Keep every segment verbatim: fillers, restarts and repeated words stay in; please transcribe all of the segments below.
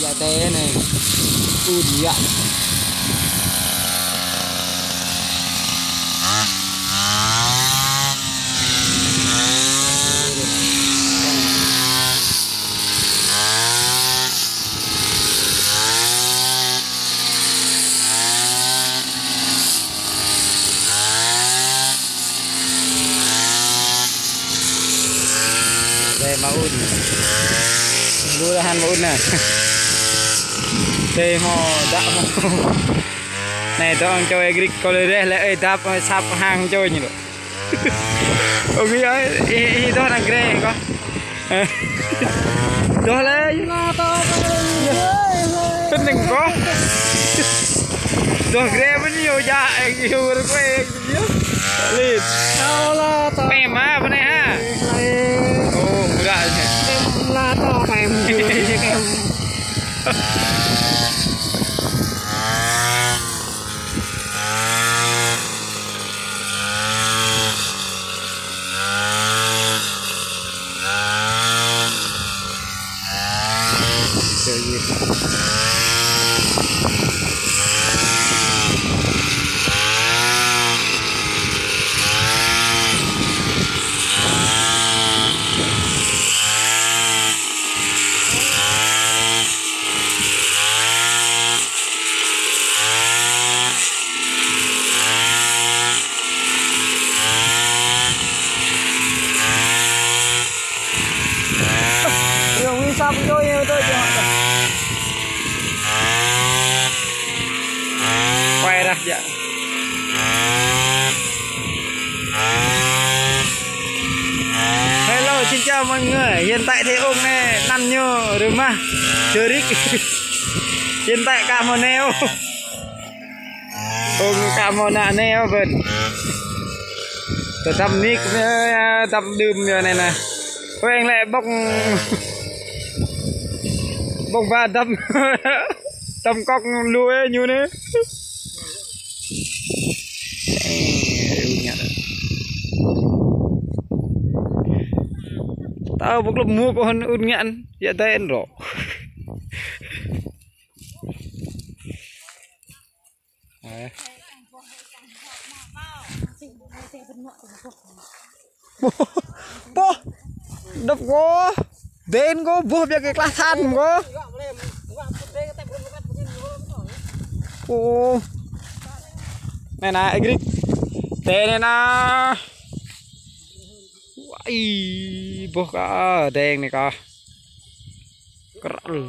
Yă tê anai. Ŭn yă. Tê mă ŭn. Lu lah hăng mă ŭn anai. Tê mă dă mă. Anai dŏ hăng čô ơi Grik kơ lĕ reh lĕ ơi dăp ơi sap hăng čô ñu lu. Ơ, ih, ih, ih, dŏ hăng grê kơ. Dŏ lĕ. Pơnĭng kơ. Dŏ grê mơ̆n ñu ja, ñu rơkơi, ñu. Lin. Pem ah, pơ anai ha. Ơ, murah. Quay ra, dạ. Hello, xin chào mọi người. Hiện tại thì ông này năn nhô rơmah, Jơrik. Hiện tại cả một neo. Ung ka mơ̆ anai ơ ƀĕn. Tơdăm nik, tơdăm đưm ñu anai nă. Ơ, eng lĕ ƀŏk, ƀŏk ba dăm. Dăm kŏk lu ơ ñu anai. Tao ƀŏk lŭp mŭk ôn ŭn ngăn, yă tĕn rŏ. Ƀôh, ƀôh, đŏp kơ, dên kơ, ƀôh biă kơ klah than kơ. Ơ. Anai nă, ơ Grik. Tê anai nă. Ih, ƀôh kơ, dên anai kơ. Krăl.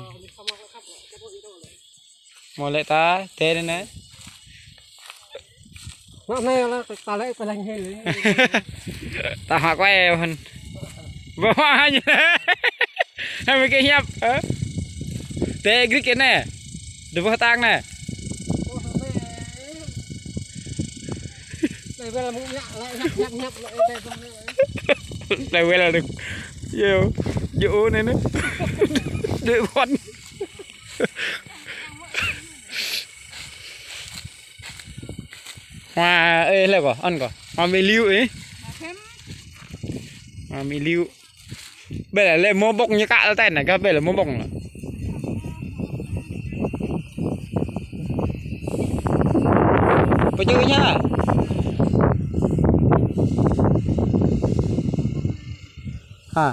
Mơ̆ lĕ ta, tê anai nă. Mă anai lah, ta lĕ ta lăng hil. Ta mă kuai hăn. Ƀôh mă hăn. Hai mươi kơ hiăp, ơ. Tê Grik anai. Dua ƀôh tang anai. Lewel đơ̆k. Yo. Yo anai nă. Đuaĭ ƀôn. Hoa, ê, lĕ kơ, ăn kơ. Hoa mì liu ê. Hoa mì liu. Ƀĕ lĕ, lĕ mơ̆ ƀŏk ñu kă tĕn nă, gah ƀĕ lĕ mơ̆ ƀŏk nă. Pơču ñu. Ha.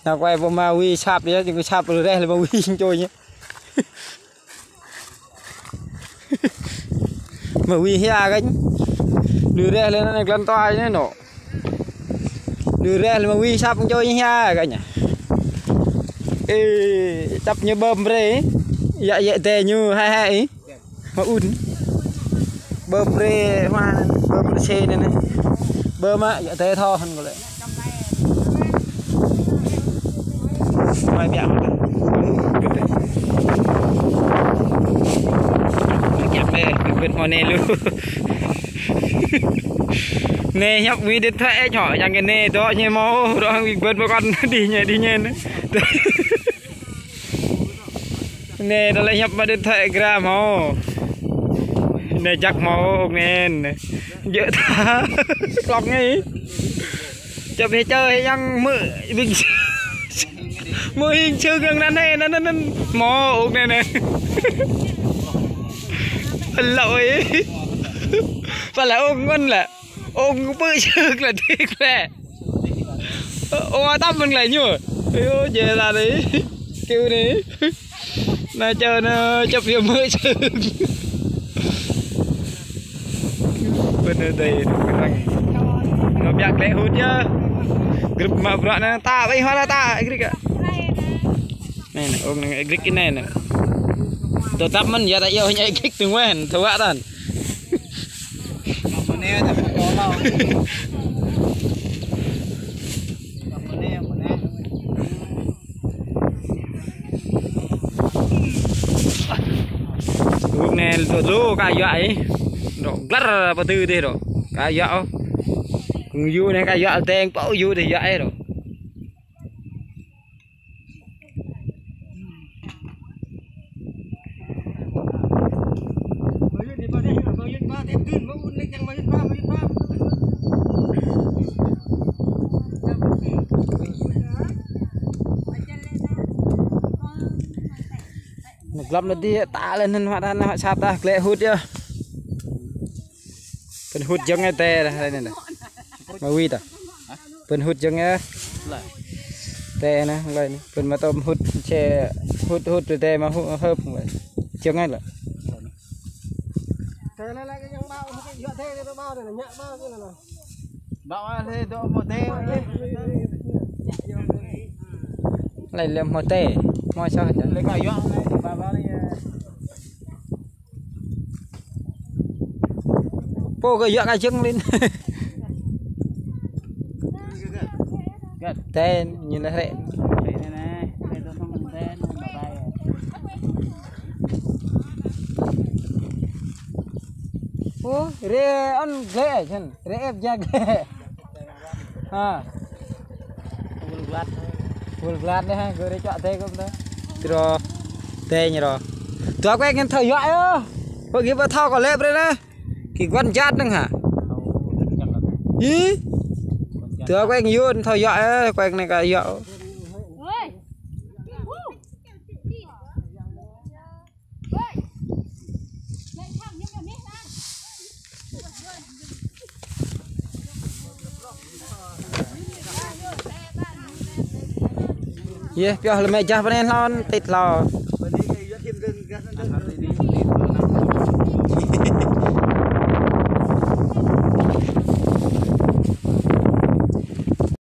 Nă kuai pô mă wĭ sap yă, ñu sap lu reh lĕ mă wĭ čô ñu. Mă wĭ hia kơ ñu. Lu reh lĕ nă glăn tua ñu nă. Lu reh lĕ mă wĭ sap čô ñu hia kơ ñu. Ê, čăp ñu ƀơm brơi. Yă, yă tê ñu hai hai. Mă ŭn. Ƀơm brơi hoa, ƀơm brơi sê anai nă. Ƀơm mă, yă tê thâo hăn kơ lĕ. Mai biă mă. Mai biă mă, ƀơm mă anai lu. Anai hiăp wĭ điện thoại ĕč hŏ, yang kơ anai dŏ ñu mơ̆, rŏ wĭ ƀơm mă kăn dih ñu, dih ñu nă. Anai, ta lĕ hiăp mă điện thoại gram hŏ. Anai jak hmâo ôh anai. Djơ̆ ta. Klŏk ngai. Čŏp hĭ čơ hĭ yang mơ̆ ƀing. Mơ̆ hing čơ kơ anŭn anai, anŭn, anŭn, anŭn. Mơ̆ ôk anai, anai. Lŏ ơi. Pala ôk ngăn lĕ. Ôk pơ čơ lĕ dik lĕ. Ơ, tăm mơ̆ng lĕ ñu. Ơ, djơ̆ la đi. Kơ̆ đi. Anai čơ anai čŏp yơh mơ̆ čơ. Pơ anai dih, kơnang. Ngă biă klĕ hŭt yơh. Grip mă bruă anai, ta, ƀing hua anai ta, grik ah. Anai, anai, ôk anai, grik anai, anai. Tơtap mơ̆n, yua ta yua ñu grik tơ̆ng weh, thâo wă tăn. Ôk anai lu lu ka yua ih. Dŏ glar pơ tơ dih dŏ. Ka yua ôh. Kơ̆ng yua anai ka yua teng pô yua dih yua ih dŏ. Nă glăm nă dih ta lĕ anŭn hua ta nă hua sat ta klĕ hŭt yơh. Pơ̆n hŭt jơ̆ng ơ tê anai anai. Mă wĭt ah. Pơ̆n hŭt jơ̆ng ơ. Tê anai, lơi anai. Pơ̆n mă tŏm hŭt čê hŭt hŭt tê mă hŭt hơp lơi. Jơ̆ng ơ lơi. Bão ah, lĕ dŏ mơ̆ tê. Lĕ lĕ mơ̆ tê. Mơ̆ sao hă? Lĕ ka yua lĕ, ba ba lĕ. Pô kơ yua ka jơ̆ng lin. Găt. Tê ñu lĕ hrĕ. Hrĕ anai anai. Hrĕ dŏ mơ̆ng tê anai, ba ba. Ô, hrĕ ăn glĕ čăn. Hrĕ ĕp jak glĕ. Ha. Wul glat. Wul glat anai ha, gơ̆ hrĕ čuă tê kơ ta. Tơdrô tê ñu rô. Tui kơ ngăn thâo yua yơh. Pơ gih ƀu thâo kơ lĕ brơi anai. Kơ guăn jat năng hă? Ih. Tui kơ yua thâo yua ơ, kơ anai ka yua. Yeh, pioh lĕ mĕ jah pơ anai hlâo, tĭt hlâo.